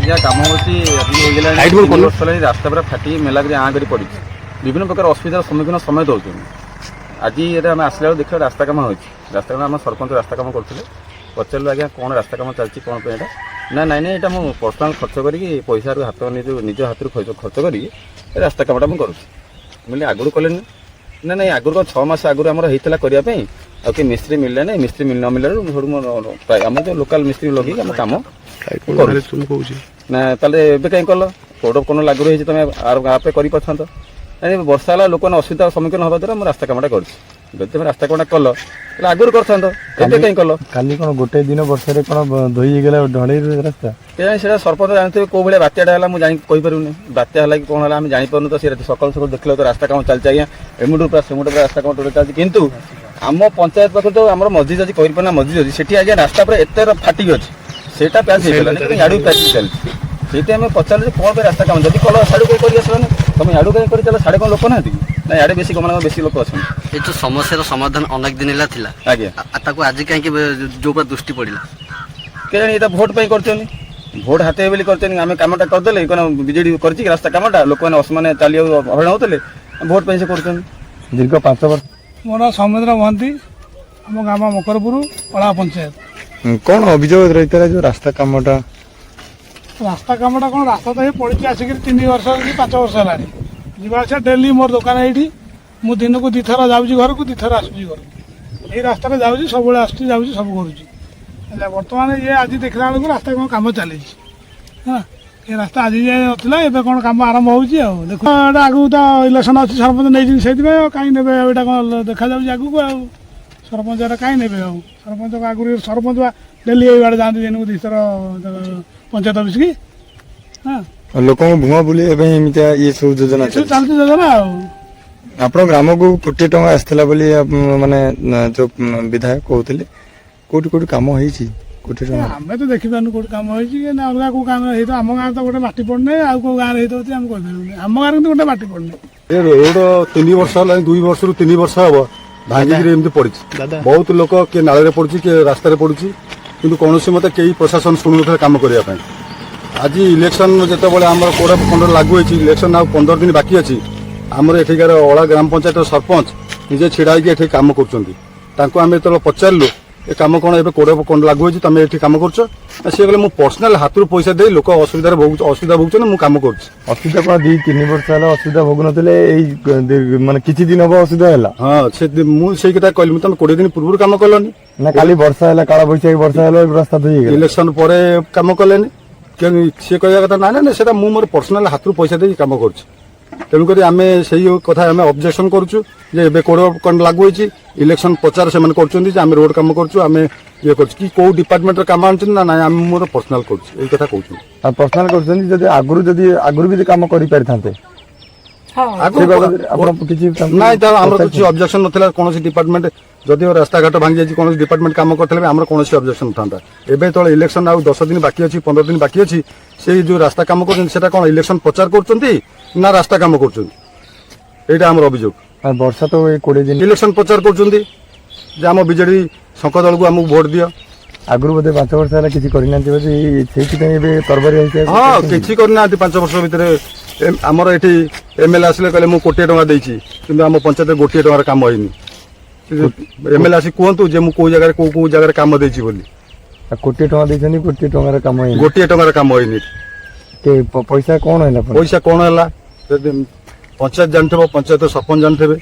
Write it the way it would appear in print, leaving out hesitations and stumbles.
ଆଜ୍ଞା କାମ ହେଉଛି, ଆଜି ହେଇଗଲାଣି 3 ବର୍ଷ ହେଲାଣି, ରାସ୍ତା ପୁରା ଫାଟିକି ମେଲା କରି ଆଁ କରି ପଡ଼ିଛି। ବିଭିନ୍ନ ପ୍ରକାର ଅସୁବିଧାର ସମ୍ମୁଖୀନ ସମୟ ଦେଉଛନ୍ତି। ଆଜି ଏଇଟା ଆମେ ଆସିଲା ବେଳକୁ ଦେଖିଲା ରାସ୍ତା କାମ ହେଉଛି। ରାସ୍ତା କାମ, ଆମ ସରପଞ୍ଚ ରାସ୍ତା କାମ କରୁଥିଲେ। ପଚାରିଲୁ, ଆଜ୍ଞା, କ'ଣ ରାସ୍ତା କାମ ଚାଲିଛି, କ'ଣ ପାଇଁ ଏଇଟା? ନା, ନାଇଁ ନାଇଁ, ଏଇଟା ମୁଁ ପର୍ସନାଲ ଖର୍ଚ୍ଚ କରିକି, ପଇସାରୁ ହାତ ନିଜ ହାତରୁ ଖର୍ଚ୍ଚ କରିକି ଏ ରାସ୍ତା କାମଟା ମୁଁ କରୁଛି। ମୁଁ କହିଲି, ଆଗରୁ କଲେନି? ନା, ନାଇଁ, ଆଗରୁ କ'ଣ 6 ମାସ ଆଗରୁ ଆମର ହେଇଥିଲା କରିବା ପାଇଁ, ଆଉ କିଏ ମିସ୍ତ୍ରୀ ମିଳିଲା ନାହିଁ। ମିସ୍ତ୍ରୀ ନ ମିଳିଲାରୁ ମୁଁ ସେଠୁ ମୋର ପ୍ରାୟ ଆମର ଯେଉଁ ଲୋକାଲ ମିସ୍ତ୍ରୀ ଲଗେଇକି ଆମ କାମ କରୁଛୁ। ନା, ତାହେଲେ ଏବେ କାହିଁ କଲ? କୋଡ଼ କ'ଣ ଲାଗୁ ହେଇଛି, ତମେ ଆର ଆପେ କରିପାରିଥାନ୍ତ। ନାଇଁ, ବର୍ଷା ହେଲା, ଲୋକମାନେ ଅସୁବିଧାର ସମ୍ମୁଖୀନ ହେବା ଦ୍ୱାରା ମୁଁ ରାସ୍ତା କାମଟା କରୁଛି। ଯଦି ତମେ ରାସ୍ତା କାମଟା କଲ, ତାହେଲେ ଆଗରୁ କରିଥାନ୍ତ, ଏବେ କାହିଁ କଲ? କାଲି କ'ଣ ଗୋଟେ ଦିନ ବର୍ଷାରେ କ'ଣ ଧୋଇ ହେଇଗଲା ଢଳେଇ ରାସ୍ତା? କେଜାଣି, ସେଇଟା ସରପଞ୍ଚ ଜାଣିଥିବେ କୋଉ ଭଳିଆ ବାତ୍ୟାଟା ହେଲା। ମୁଁ ଜାଣି କହିପାରିବୁନି ବାତ୍ୟା ହେଲା କି କ'ଣ ହେଲା, ଆମେ ଜାଣିପାରୁନୁ ତ। ସେ ସକାଳୁ ସକାଳୁ ଦେଖିଲେ ତ ରାସ୍ତା କାମ ଚାଲିଛି ଆଜ୍ଞା, ଏମୁଣ୍ଡୁ ପୁରା ସେମୁଣ୍ଡ ପୁରା ରାସ୍ତା କାମ ଟୋଟାଲ ଚାଲିଛି। କିନ୍ତୁ ଆମ ପଞ୍ଚାୟତ ପାଖରେ ତ ଆମର ମସଜିଦ ଅଛି, କହିପାରୁନା ମସଜିଦ ଅଛି, ସେଠି ଆଜ୍ଞା ରାସ୍ତା ପୁରା ଏତେ ଫାଟିକି ଅଛି, ସେଇଟା ପ୍ୟାଚ୍ ହେଇପାରିଲାନି, କିନ୍ତୁ ଇଆଡ଼କୁ ପ୍ୟାଚ୍ ଚାଲିଛି। ସେଇଟା ଆମେ ପଚାରିଲୁ ଯେ କ'ଣ ପାଇଁ ରାସ୍ତା କାମ ଯଦି କଲ, ସାଡ଼ୁ କାହିଁ କରି ଆସିଲାନି? ତମେ ଇଆଡ଼ୁ କାହିଁ କରି ଚାଲ? ସାଡ଼େ କ'ଣ ଲୋକ ନାହାନ୍ତି କି? ନା, ଇଆଡ଼େ ବେଶୀ ଗମନାଗମନ, ବେଶୀ ଲୋକ ଅଛନ୍ତି। ଏ ଯୋଉ ସମସ୍ୟାର ସମାଧାନ ଅନେକ ଦିନ ହେଲା ଥିଲା, ଆଜ୍ଞା, ତାକୁ ଆଜି କାହିଁକି ଯୋଉ ପୁରା ଦୃଷ୍ଟି ପଡ଼ିଲା? କେଜାଣି, ଏଇଟା ଭୋଟ ପାଇଁ କରିଛନ୍ତି, ଭୋଟ ହାତେଇବେ ବୋଲି କରିଛନ୍ତି। ଆମେ କାମଟା କରିଦେଲେ କ'ଣ ବିଜେଡି କରିଛି କି ରାସ୍ତା କାମଟା, ଲୋକମାନେ ଅସମାନେ ଚାଲିବାକୁ ହଇରାଣ ହେଉଥିଲେ, ଭୋଟ ପାଇଁ ସେ କରୁଛନ୍ତି। ଦୀର୍ଘ 5 ବର୍ଷ। ମୋ ନାଁ ସୌମେନ୍ଦ୍ର ମହାନ୍ତି, ଆମ ଗ୍ରାମ ମକରପୁର, ଅଳା ପଞ୍ଚାୟତ। କ'ଣ ଅଭିଯୋଗ ରହିଥିଲା ଯୋଉ ରାସ୍ତା କାମଟା? ରାସ୍ତା କାମଟା କ'ଣ, ରାସ୍ତା ତ ହେଇ ପଡ଼ିଛି ଆସିକିରି 3 ବର୍ଷ କି 5 ବର୍ଷ ହେଲାଣି। ଯିବା ଆସିବା ଡେଲି, ମୋର ଦୋକାନ ଏଇଠି, ମୁଁ ଦିନକୁ ଦୁଇଥର ଯାଉଛି ଘରକୁ, ଦୁଇଥର ଆସୁଛି ଘରକୁ। ଏଇ ରାସ୍ତାରେ ଯାଉଛି, ସବୁବେଳେ ଆସୁଛି, ଯାଉଛି, ସବୁ କରୁଛି। ହେଲେ ବର୍ତ୍ତମାନ ଇଏ ଆଜି ଦେଖିଲା ବେଳକୁ ରାସ୍ତା କ'ଣ କାମ ଚାଲିଛି। ହଁ, ଏ ରାସ୍ତା ଆଜି ଯାଏ ନଥିଲା, ଏବେ କ'ଣ କାମ ଆରମ୍ଭ ହେଉଛି। ଆଉ ଦେଖ, ଏଇଟା ଆଗକୁ ତ ଇଲେକ୍ସନ୍ ଅଛି, ସରପଞ୍ଚ ନେଇଛନ୍ତି ସେଇଥିପାଇଁ। ଆଉ କାହିଁ ନେବେ? ଆଉ ଏଇଟା କ'ଣ ଦେଖାଯାଉଛି ଆଗକୁ, ଆଉ ସରପଞ୍ଚ ଏଟା କାହିଁ ନେବେ? ଆଉ ସରପଞ୍ଚଙ୍କ ଆଗରୁ ସରପଞ୍ଚ ବା ଡେଲି ଏଇ ବାଟେ ଯାଆନ୍ତି ଦିନକୁ ଦୁଇଥର ପଞ୍ଚାୟତ ଅଫିସକି। ହଁ। ଲୋକଙ୍କ ଭୁଆଁ ବୁଲିବା ପାଇଁ ଏମିତିଆ ଇଏ ସବୁ ଯୋଜନା ଏସବୁ ଚାଲିଛି ଯୋଜନା ଆଉ। ଆପଣଙ୍କ ଗ୍ରାମକୁ କୋଟିଏ ଟଙ୍କା ଆସିଥିଲା ବୋଲି ମାନେ ଯୋଉ ବିଧାୟକ କହୁଥିଲେ, କୋଉଠି କୋଉଠି କାମ ହେଇଛି କୋଟିଏ ଟଙ୍କା? ଆମେ ତ ଦେଖିପାରୁନୁ କୋଉଠି କାମ ହେଇଛି କି ନା ଅଲଗା କୋଉ କାମ ହେଇଥିବ। ଆମ ଗାଁରେ ତ ଗୋଟେ ମାଟି ପଡୁନାହିଁ। ଆଉ କୋଉ ଗାଁରେ ହେଇଥିବ ଆମେ କହିପାରିବୁନି। ଆମ ଗାଁରେ କିନ୍ତୁ ଗୋଟେ ମାଟି ପଡୁନି। ଏ ରୋଡ 3 ବର୍ଷ ହେଲାଣି, 2 ବର୍ଷରୁ 3 ବର୍ଷ ହବ ଭାଙ୍ଗିକିରି ଏମିତି ପଡିଛି। ବହୁତ ଲୋକ କିଏ ନାଳରେ ପଡୁଛି, କିଏ ରାସ୍ତାରେ ପଡୁଛି, କିନ୍ତୁ କୌଣସି ମତେ କେହି ପ୍ରଶାସନ ଶୁଣୁନଥିଲେ କାମ କରିବା ପାଇଁ। ଆଜି ଇଲେକ୍ସନ ଯେତେବେଳେ ଆମର କୋଡ଼ 15 ଲାଗୁ ହେଇଛି, ଇଲେକ୍ସନ ଆଉ 15 ଦିନ ବାକି ଅଛି, ଆମର ଏଠିକାର ଅଳା ଗ୍ରାମ ପଞ୍ଚାୟତର ସରପଞ୍ଚ ନିଜେ ଛିଡ଼ା ହେଇକି ଏଠି କାମ କରୁଛନ୍ତି। ତାଙ୍କୁ ଆମେ ଯେତେବେଳେ ପଚାରିଲୁ, ଏ କାମ କ'ଣ ଏବେ କୋଡ଼ 15 ଲାଗୁ ହେଇଛି, ତମେ ଏଠି କାମ କରୁଛ? ନା, ସିଏ କହିଲେ, ମୁଁ ପର୍ସନାଲ ହାତରୁ ପଇସା ଦେଇ ଲୋକ ଅସୁବିଧାରେ ଅସୁବିଧା ଭୋଗୁଛନ୍ତି, ମୁଁ କାମ କରୁଛି। ଅସୁବିଧା କ'ଣ 2-3 ବର୍ଷ ହେଲା ଅସୁବିଧା ଭୋଗୁନଥିଲେ, ଏଇ ମାନେ କିଛି ଦିନ ହବ ଅସୁବିଧା ହେଲା? ହଁ, ସେ ମୁଁ ସେଇ କଥା କହିଲି, ମୁଁ ତମେ 20 ଦିନ ପୂର୍ବରୁ କାମ କଲନି? ନା, କାଲି ବର୍ଷା ହେଲା, କାଳ ବୈଶାଖୀ ବର୍ଷା ହେଲା, ରାସ୍ତା ଧୋଇ ହେଇଗଲା। ଇଲେକ୍ସନ ପରେ କାମ କଲେନି? ସିଏ କହିବା କଥା, ନା ନା ନା, ସେଟା ମୁଁ ମୋର ପର୍ସନାଲ ହାତରୁ ପଇସା ଦେଇକି କାମ କରୁଛି। ତେଣୁକରି ଆମେ ସେଇ କଥା ଆମେ ଅବଜେକ୍ସନ କରୁଛୁ ଯେ ଏବେ କୋଡ଼ କ'ଣ ଲାଗୁ ହେଇଛି, ଇଲେକ୍ସନ ପ୍ରଚାର ସେମାନେ କରୁଛନ୍ତି ଯେ ଆମେ ରୋଡ କାମ କରୁଛୁ, ଆମେ ଇଏ କରୁଛୁ, କି କୋଉ ଡିପାର୍ଟମେଣ୍ଟର କାମ ଆଣୁଛନ୍ତି? ନା ନାଇଁ, ଆମେ ମୋର ପର୍ସନାଲ କରୁଛୁ, ଏଇ କଥା କହୁଛନ୍ତି। ଆଉ ପର୍ସନାଲ କରୁଛନ୍ତି, ଯଦି ଆଗରୁ ବି କାମ କରିପାରିଥାନ୍ତେ ଆଗରୁ ସେ ବାବଦରେ ଆପଣ କିଛି ତାଙ୍କୁ ନାଇଁ, ତ ଆମର କିଛି ଅବଜେକ୍ସନ ନଥିଲା। କୌଣସି ଡିପାର୍ଟମେଣ୍ଟ ଯଦିଓ ରାସ୍ତାଘାଟ ଭାଙ୍ଗି ଯାଇଛି, କୌଣସି ଡିପାର୍ଟମେଣ୍ଟ କାମ କରିଥିଲେ ବି ଆମର କୌଣସି ଅବଜେକ୍ସନ ନଥାନ୍ତା। ଏବେ ଯେତେବେଳେ ଇଲେକ୍ସନ ଆଉ 10 ଦିନ ବାକି ଅଛି, 15 ଦିନ ବାକି ଅଛି, ସେଇ ଯୋଉ ରାସ୍ତା କାମ କରୁଛନ୍ତି, ସେଟା କ'ଣ ଇଲେକ୍ସନ ପ୍ରଚାର କରୁଛନ୍ତି ନା ରାସ୍ତା କାମ କରୁଛନ୍ତି? ଏଇଟା ଆମର ଅଭିଯୋଗ। ଆଉ ବର୍ଷା ତ ଏଇ 20 ଦିନ ଇଲେକ୍ସନ ପ୍ରଚାର କରୁଛନ୍ତି ଯେ ଆମ ବିଜେଡି ଶଙ୍ଖ ଦଳକୁ ଆମକୁ ଭୋଟ ଦିଅ। ଆଗରୁ ବୋଧେ 5 ବର୍ଷ ହେଲା କିଛି କରିନାହାନ୍ତି ବୋଧେ, ସେଇଥିପାଇଁ ଏବେ ତରବରିଆ ହେଇକି ହଁ, କିଛି କରିନାହାନ୍ତି 5 ବର୍ଷ ଭିତରେ। ଆମର ଏଠି ଏମଏଲଏ ଆସିଲେ, କହିଲେ ମୁଁ କୋଟିଏ ଟଙ୍କା ଦେଇଛି, କିନ୍ତୁ ଆମ ପଞ୍ଚାୟତରେ ଗୋଟିଏ ଟଙ୍କାର କାମ ହେଇନି। ଏମଏଲଏ ଆସି କୁହନ୍ତୁ ଯେ ମୁଁ କୋଉ ଜାଗାରେ, କୋଉ କୋଉ ଜାଗାରେ କାମ ଦେଇଛି ବୋଲି। ଆଉ କୋଟିଏ ଟଙ୍କା ଦେଇଛନ୍ତି, କୋଟିଏ ଟଙ୍କାର କାମ ହେଇନି? ଗୋଟିଏ ଟଙ୍କାର କାମ ହେଇନି। ପଇସା କଣ ହେଲା ପୁଣି? ପଇସା କଣ ହେଲା, ଯଦି ପଞ୍ଚାୟତ ଜାଣିଥିବ, ପଞ୍ଚାୟତ ସରପଞ୍ଚ ଜାଣିଥିବେ।